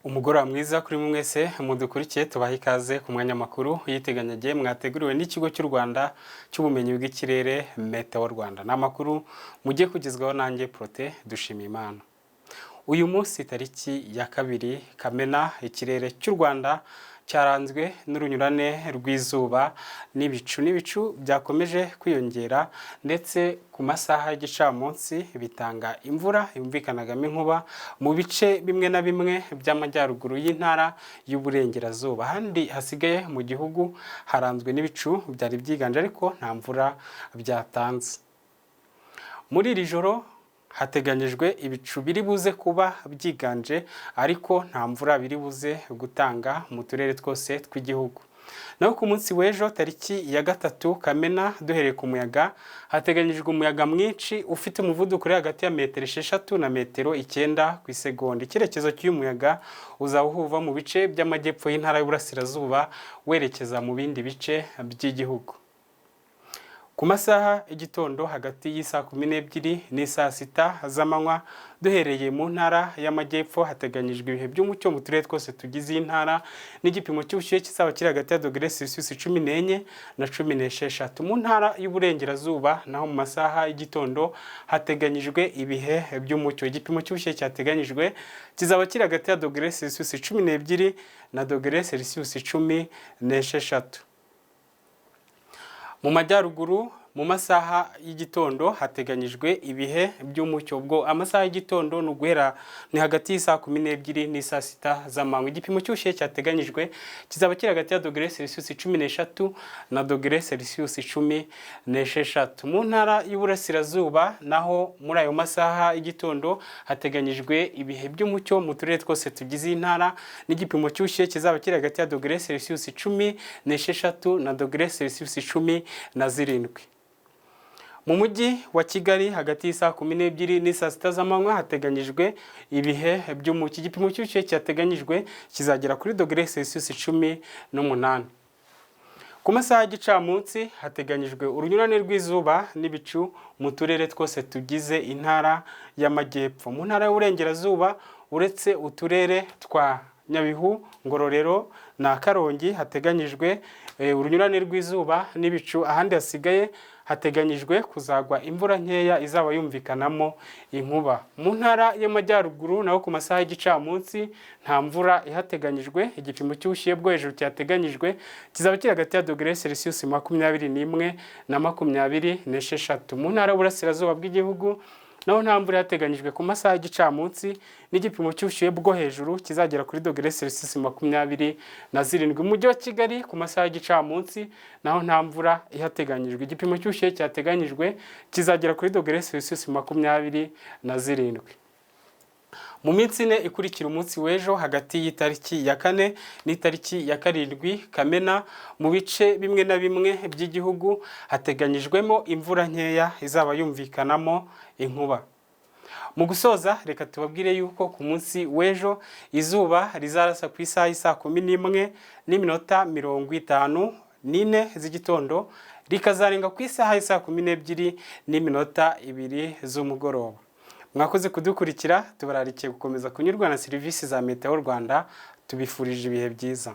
Umugoroba mwiza kuri mwese mudukurikiye. Tubaha ikaze ku mwanya makuru y'iteganyagihe mwateguriwe n'Ikigo cy'u Rwanda cy'Ubumenyi bw'Ikirere, Meteo Rwanda. Ni amakuru mugiye kugezwaho nanjye, Prote Dushimimana. Uyu munsi tariki ya 2 Kamena, ikirere cy'u Rwanda cyaranzwe n'urunyurane rw'izuba n'ibicu byakomeje kwiyongera, ndetse ku masaha y'igicamunsi bitanga imvura yumvikanagamo inkuba mu bice bimwe na bimwe by'amajyaruguru y'Intara y'Uburengerazuba. Ahandi hasigaye mu gihugu haranzwe n'ibicu byari byiganje, ariko nta mvura byatanze. Muri iri joro hateganyijwe ibicu biri buze kuba byiganje, ariko nta mvura biri buze gutanga mu turere twose tw'igihugu. Naho ku munsi w'ejo tariki ya 3 Kamena, duhereye ku muyaga, hateganyijwe umuyaga mwinshi ufite umuvuduko uri hagati ya metero 6 na metero 9 ku isegonda. Icyerekezo cy'uyu muyaga uzaba uhuva mu bice by'amajyepfo y'Intara y'Uburasirazuba werekeza mu bindi bice by'igihugu. Ku masaha y'igitondo, hagati y'isaa 12 n'isaa 6 z'amanywa, duhereye mu Ntara y'Amajyepfo, hateganyijwe ibihe by'umucyo mu turere twose tugize iyi ntara, n'igipimo cy'ubushyuhe kizaba kiri hagati ya dogere Celsius 14 na 16. Mu Ntara y'Uburengerazuba naho mu masaha y'igitondo hateganyijwe ibihe by'umucyo. Igipimo cy'ubushyuhe cyateganyijwe kizaba kiri hagati ya dogere Celsius 12 na dogere Celsius 16. Mu majyaruguru, mu masaha y'igitondo hateganyijwe ibihe by'umucyo. Ubwo amasaha y'igitondo ni uguhera ni hagati y'isaa 12 n'isaa 6 z'amanywa. Igipimo cy'ubushyuhe cyateganyijwe kizaba kiri hagati ya dogere Celsius 13 na dogere Celsius 16. Mu Ntara y'Uburasirazuba naho muri ayo masaha y'igitondo hateganyijwe ibihe by'umucyo mu turere twose tugize iyi ntara, n'igipimo cy'ubushyuhe kizaba kiri hagati ya dogere Celsius 16 na dogere Celsius 17. Mu Mujyi wa Kigali, hagati y'isaa 12 n'isaa 6 z'amanywa hateganyijwe ibihe by'umucyo. Igipimo cy'ubushyuhe cyateganyijwe kizagera kuri dogere Celsius 18. Ku masaha y'igicamunsi hateganyijwe urunyurane rw'izuba n'ibicu mu turere twose tugize Intara y'Amajyepfo. Mu Ntara y'Uburengerazuba, uretse uturere twa Nyabihu, Ngororero na Karongi hateganyijwe urunyurane rw'izuba n'ibicu, ahandi hasigaye hateganyijwe kuzagwa imvura nkeya izaba yumvikanamo inkuba. Mu Ntara y'Amajyaruguru naho ku masaha y'igicamunsi nta mvura ihateganyijwe. Igipimo cy'ubushyuhe bwo hejuru cyateganyijwe kizaba kiri hagati ya dogere Celsius 21 na 26. Mu Ntara y'Uburasirazuba bw'igihugu naho nta mvura yateganyijwe ku masaha y'igicamunsi, n'igipimo cy'ubushyuhe bwo hejuru kizagera kuri dogere Celsius 27. Mu Mujyi wa Kigali ku masaha y'igicamunsi naho nta mvura ihateganyijwe. Igipimo cy'ubushyuhe cyateganyijwe kizagera kuri dogere Celsius 27. Mu minsi 4 ikurikira umunsi w'ejo, hagati y'itariki ya 4 n'itariki ya 7 Kamena, mu bice bimwe na bimwe by'igihugu hateganyijwemo imvura nkeya izaba yumvikanamo inkuba. Mu gusoza, reka tubabwire yuko ku munsi w'ejo izuba rizarasa ku isaha y'isaa 11 n'iminota 54 z'igitondo, rikazarenga ku isaha y'isaa 12 n'iminota 2 z'umugoroba. Mwakoze kudukurikira. Tubararikiye gukomeza kunyurwa na serivisi za Meteo Rwanda. Tubifurije ibihe byiza.